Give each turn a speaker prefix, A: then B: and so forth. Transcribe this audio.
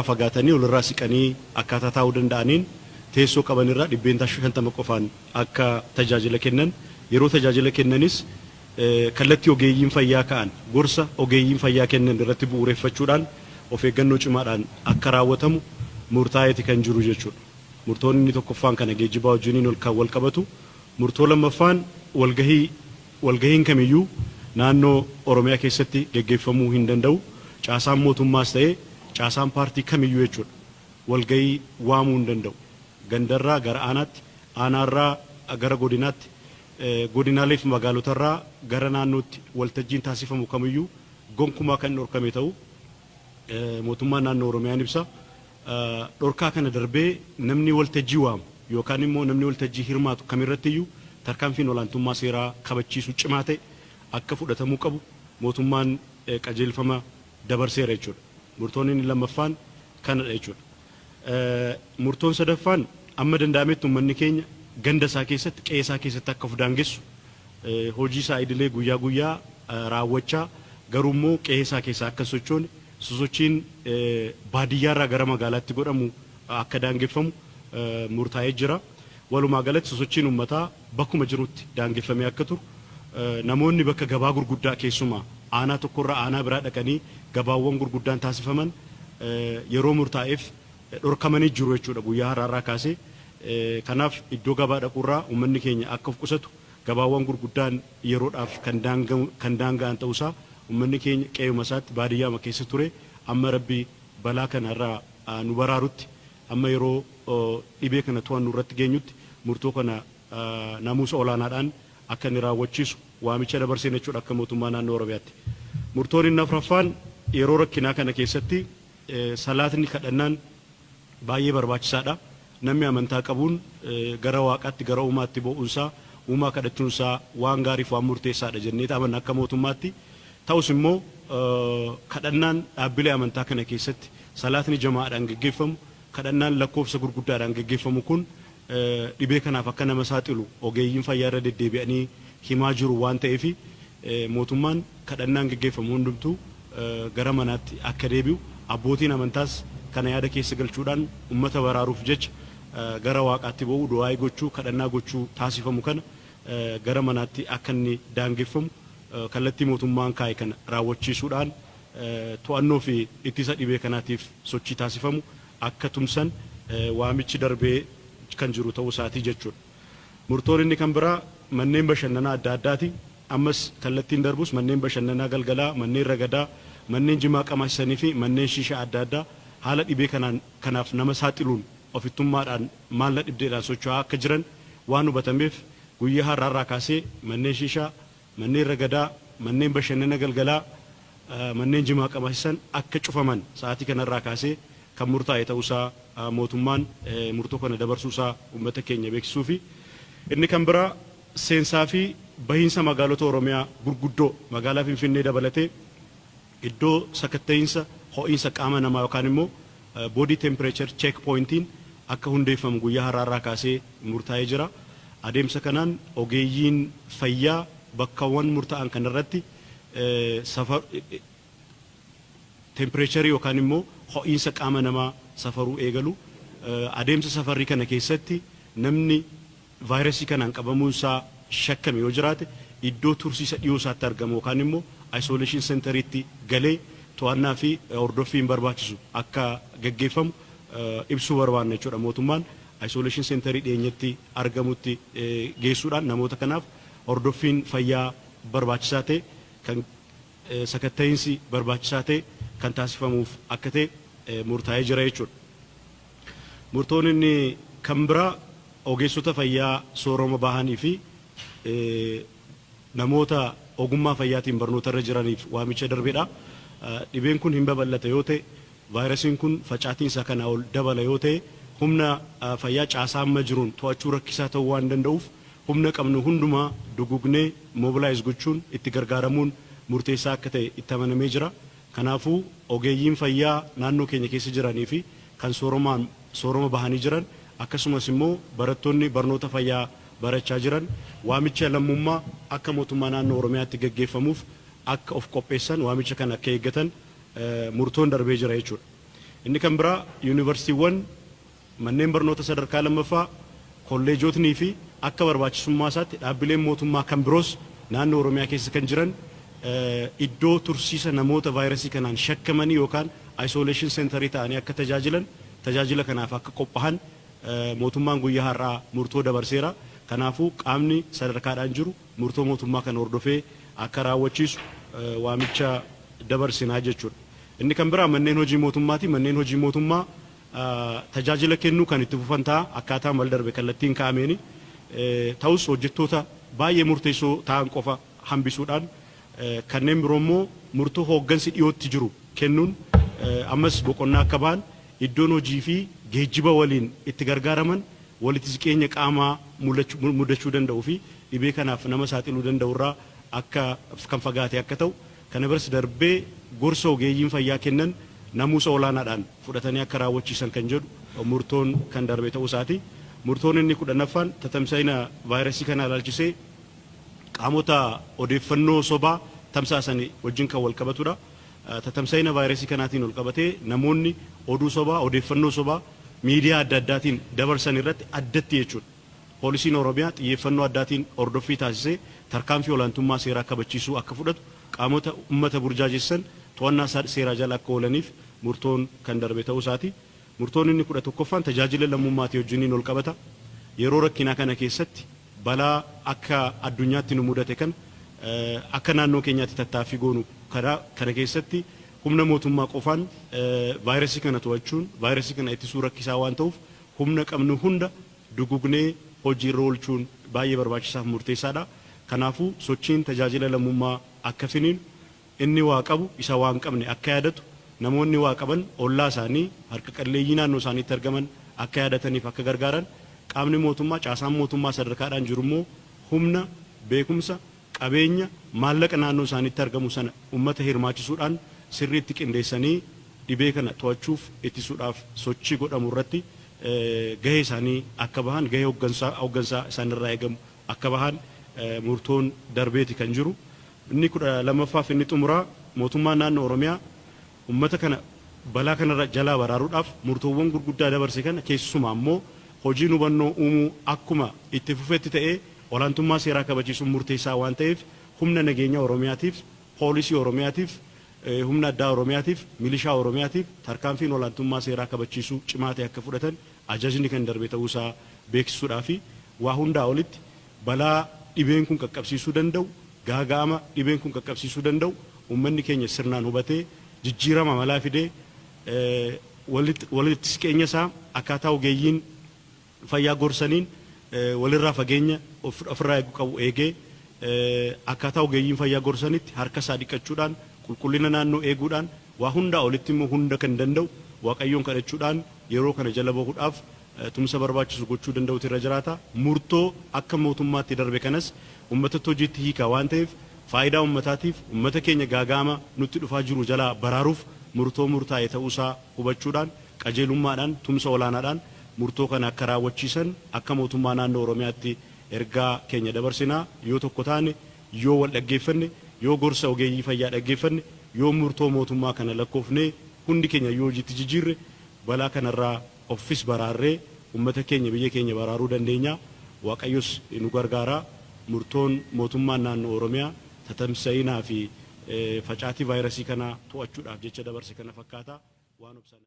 A: Fagaatanii walirraa siqanii akkaataa taa'uu danda'aniin teessoo qaban irraa 50% qofaan akka tajaajila kennan, yeroo tajaajila kennanis kallattii ogeeyyiin fayyaa ka'an, gorsa ogeeyyiin fayyaa kennan irratti bu'uureffachuudhaan of eeggannoo cimaadhaan akka raawwatamu murtaa'eeti kan jiru jechuudha. Murtoon inni tokkoffaan kana geejjibaa wajjiniin ol kan wal qabatu. Murtoo lammaffaan, walgahii walgahiin kamiyyuu naannoo Oromiyaa keessatti geggeeffamuu hin danda'u. Caasaan mootummaas ta'ee caasaan paartii kamiyyuu jechuudha, walgahii waamuu hin danda'u. Gandarraa gara aanaatti, aanaarraa gara godinaatti, godinaalee fi magaalotarraa gara naannootti waltajjiin taasifamu kamiyyuu gonkumaa kan dhorkame ta'u mootummaan naannoo Oromiyaan ibsa. Dhorkaa kana darbee namni waltajjii waamu yookaan immoo namni waltajjii hirmaatu kamirrattiyyuu tarkaanfiin olaantummaa seeraa kabachiisu cimaa ta'e akka fudhatamuu qabu mootummaan qajeelfama dabarseera jechuudha. Murtoon inni lammaffaan kanadha jechuudha. Murtoon sadaffaan, amma danda'ametti uummanni keenya ganda isaa keessatti, qe'ee isaa keessatti akka of daangessu, hojii isaa idilee guyyaa guyyaa raawwachaa garuu immoo qe'ee isaa keessaa akka sochoone, sosochiin baadiyyaarraa gara magaalaatti godhamu akka daangeffamu murtaa'ee jira. Walumaa galatti sosochiin uummataa bakkuma jirutti daangeffamee akka turu, namoonni bakka gabaa gurguddaa, keessumaa aanaa tokkorraa aanaa biraa dhaqanii gabaawwan gurguddaan taasifaman yeroo murtaa'eef dhorkamanii jiru jechuudha guyyaa har'aarraa kaasee. Kanaaf iddoo gabaa dhaquurraa uummanni keenya akka of qusatu, gabaawwan gurguddaan yeroodhaaf kan daanga'an ta'uusaa, uummanni keenya qe'uma isaatti baadiyyaama keessa ture amma Rabbi balaa kanarraa nu baraarutti, amma yeroo dhibee kana to'annu irratti geenyutti murtoo kana namuusa olaanaadhaan akka inni raawwachiisu waamicha dabarseen jechuudha akka mootummaa naannoo Oromiyaatti. Murtoon inni afuraffaan, yeroo rakkinaa kana keessatti salaatni kadhannaan baay'ee barbaachisaadha. Namni amantaa qabuun gara Waaqaatti, gara uumaatti bo'uunsaa, uumaa kadhachuunsaa waan gaariif waan murteessaadha jennee amanna akka mootummaatti. Ta'us immoo kadhannaan dhaabbilee amantaa kana keessatti salaatni jamaadhaan geggeeffamu, kadhannaan lakkoofsa gurguddaadhaan geggeeffamu kun dhibee kanaaf akka nama saaxilu ogeeyyiin fayyaa irra deddeebi'anii himaa jiru waan ta'eef, mootummaan kadhannaan geggeeffamu hundumtuu gara manaatti akka deebi'u, abbootiin amantaas kana yaada keessa galchuudhaan ummata baraaruuf jecha gara Waaqaatti ba'uu, du'aayii gochuu, kadhannaa gochuu taasifamu kana gara manaatti akka inni daangeffamu kallattii mootummaan kaa'e kana raawwachiisuudhaan to'annoo fi ittisa dhibee kanaatiif sochii taasifamu akka tumsan waamichi darbee kan jiru ta'uu isaatii jechuudha. Murtoon inni kan biraa manneen bashannanaa adda addaati. Ammas kallattiin darbus manneen bashannanaa galgalaa, manneen ragadaa, manneen jimaa qamaasisanii fi manneen shishaa adda addaa haala dhibee kanaan kanaaf nama saaxiluun ofittummaadhaan maal na dhibdeedhaan socho'aa akka jiran waan hubatameef, guyyaa har'aarraa kaasee manneen shishaa, manneen ragadaa, manneen bashannana galgalaa, manneen jimaa qamaasisan akka cufaman sa'aatii kanarraa kaasee kan murtaa'e ta'uusaa mootummaan murtoo kana dabarsuusaa uummata keenya beeksisuu fi inni kan biraa, seensaa fi bahiinsa magaalota Oromiyaa gurguddoo magaalaa Finfinnee dabalatee iddoo sakatta'iinsa ho'iinsa qaama namaa yookaan immoo body temperature check pointiin akka hundeeffamu guyyaa har'aarraa kaasee murtaa'ee jira. Adeemsa kanaan ogeeyyiin fayyaa bakkawwan murtaa'an kanarratti temperature yookaan immoo ho'iinsa qaama namaa safaruu eegalu. Adeemsa safarrii kana keessatti namni vaayirasii kanaan qabamuunsaa shakkame yoo jiraate, iddoo tursiisa dhiyoo isaatti argamu yookaan immoo isolation centeriitti galee to'annaa fi hordoffiin barbaachisu akka gaggeeffamu ibsuu barbaanna jechuudha. Mootummaan isolation centerii dhiyeenyatti argamutti geessuudhaan namoota kanaaf hordoffiin fayyaa barbaachisaa ta'e, kan sakatta'iinsi barbaachisaa ta'e kan taasifamuuf akka ta'e murtaa'ee jira jechuudha. Murtoon inni kan biraa ogeessota fayyaa sooroma bahanii fi namoota ogummaa fayyaatiin barnoota irra jiraniif waamicha darbedha. Dhibeen kun hin babal'ata yoo ta'e, vaayirasiin kun facaatiinsa kanaa ol dabala yoo ta'e, humna fayyaa caasaa amma jiruun to'achuu rakkisaa ta'uu waan danda'uuf, humna qabnu hundumaa dugugnee mobilize gochuun itti gargaaramuun murteessaa akka ta'e itti amanamee jira. Kanaafuu ogeeyyiin fayyaa naannoo keenya keessa jiranii fi kan sooromaan sooroma bahanii jiran, akkasumas immoo barattoonni barnoota fayyaa barachaa jiran waamicha lammummaa akka mootummaa naannoo Oromiyaatti gaggeeffamuuf akka of qopheessan, waamicha kana akka eeggatan murtoon darbee jira jechuudha. Inni kan biraa yuunivarsiitiiwwan, manneen barnoota sadarkaa lammaffaa, kolleejotnii fi akka barbaachisummaa isaatti dhaabbileen mootummaa kan biroos naannoo Oromiyaa keessa kan jiran iddoo tursiisa namoota vaayirasii kanaan shakkamanii yookaan isolation centerii ta'anii akka tajaajilan, tajaajila kanaaf akka qophaa'an mootummaan guyyaa har'aa murtoo dabarseera. Kanaafuu qaamni sadarkaadhaan jiru murtoo mootummaa kana hordofee akka raawwachiisu waamicha dabarsinaa jechuudha. Inni kan biraa manneen hojii mootummaati. Manneen hojii mootummaa tajaajila kennuu kan itti fufan ta'a akkaataa mal darbe kallattiin kaa'ameeni. Ta'us hojjettoota baay'ee murteessoo ta'an qofa hambisuudhaan kanneen biroo immoo murtoo hooggansi dhiyootti jiru kennuun ammas boqonnaa akka ba'an, iddoon hojii fi geejjiba waliin itti gargaaraman walitti siqeenya qaamaa mudachuu danda'uu fi dhibee kanaaf nama saaxiluu danda'u irraa akka kan fagaate akka ta'u, kana biras darbee gorsa ogeeyyiin fayyaa kennan namuusa olaanaadhaan fudhatanii akka raawwachiisan kan jedhu murtoon kan darbe ta'uu isaati. Murtoon inni 10ffaan tatamsa'ina vaayirasii kana ilaalchisee qaamota odeeffannoo sobaa tamsaasan wajjin kan wal qabatudha. Tatamsa'ina vaayirasii kanaatiin wal qabatee namoonni oduu sobaa, odeeffannoo sobaa miidiyaa adda addaatiin dabarsan irratti addatti jechuudha. Poolisiin Oromiyaa xiyyeeffannoo addaatiin hordoffii taasisee tarkaanfii olaantummaa seeraa kabachiisuu akka fudhatu, qaamota uummata burjaajessan to'annaa seeraa jala akka oolaniif murtoon kan darbe ta'uu isaati. Murtoon inni 11ffaan tajaajila lammummaatii wajjiniin ol qabata. Yeroo rakkinaa kana keessatti balaa akka addunyaatti nu mudate kana akka naannoo keenyaatti tattaaffii goonu kana keessatti humna mootummaa qofaan vaayirasii kana to'achuun, vaayirasii kana ittisuu rakkisaa waan ta'uuf humna qabnu hunda dugugnee hojiirra oolchuun baay'ee barbaachisaaf murteessaadha. Kanaafuu sochiin tajaajila lammummaa akka finiinu, inni waa qabu isa waa hin qabne akka yaadatu, namoonni waa qaban ollaa isaanii harka qalleeyyii naannoo isaaniitti argaman akka yaadataniif akka gargaaran, qaamni mootummaa, caasaan mootummaa sadarkaadhaan jiru immoo humna, beekumsa, qabeenya, maallaqa naannoo isaaniitti argamu sana uummata hirmaachisuudhaan sirriitti qindeessanii dhibee kana to'achuuf ittisuudhaaf sochii godhamu irratti gahee isaanii akka bahan, gahee hooggansaa isaanirraa eegamu akka bahan murtoon darbeeti kan jiru. Inni 12ffaaf inni xumuraa mootummaan naannoo Oromiyaa uummata kana balaa kanarra jalaa baraaruudhaaf murtoowwan gurguddaa dabarse kana keessumaa immoo hojiin hubannoo uumuu akkuma itti fufetti ta'ee olaantummaa seeraa kabachiisuun murteessaa waan ta'eef humna nageenya Oromiyaatiif, poolisii Oromiyaatiif, humna addaa Oromiyaatiif, milishaa Oromiyaatiif tarkaanfiin olaantummaa seeraa kabachiisuu cimaa ta'e akka fudhatan ajajni kan darbe ta'uusaa beeksisuudhaa fi waa hundaa olitti balaa dhibeen kun qaqqabsiisuu danda'u, gaaga'ama dhibeen kun qaqqabsiisuu danda'u uummanni keenya sirnaan hubatee jijjiirama malaa fidee walitti siqeenya isaa akkaataa ogeeyyiin fayyaa gorsaniin walirraa fageenya ofirraa eeguu qabu eegee, akkaataa ogeeyyiin fayyaa gorsanitti harka isaa dhiqachuudhaan, qulqullina naannoo eeguudhaan, waa hundaa olitti immoo hunda kan danda'u Waaqayyoon kadhachuudhaan yeroo kana jala bahuudhaaf tumsa barbaachisu gochuu danda'utu irra jiraata. Murtoo akka mootummaatti darbe kanas uummatatti hojiitti hiikaa waan ta'eef faayidaa uummataatiif, uummata keenya gaaga'ama nutti dhufaa jiru jalaa baraaruuf murtoo murtaa'e ta'uusaa hubachuudhaan qajeelummaadhaan tumsa olaanaadhaan murtoo kana akka raawwachiisan akka mootummaa naannoo Oromiyaatti ergaa keenya dabarsinaa. Yoo tokko taane, yoo wal dhaggeeffanne, yoo gorsa ogeeyyii fayyaa dhaggeeffanne, yoo murtoo mootummaa kana lakkoofnee hundi keenya yoo hojiitti jijjiirre balaa kanarraa offis baraarree uummata keenya, biyya keenya baraaruu dandeenya. Waaqayyos nu gargaara. Murtoon mootummaan naannoo Oromiyaa tatamsa'inaa fi facaatii vaayirasii kanaa to'achuudhaaf jecha dabarse kana fakkaata. Waan obsan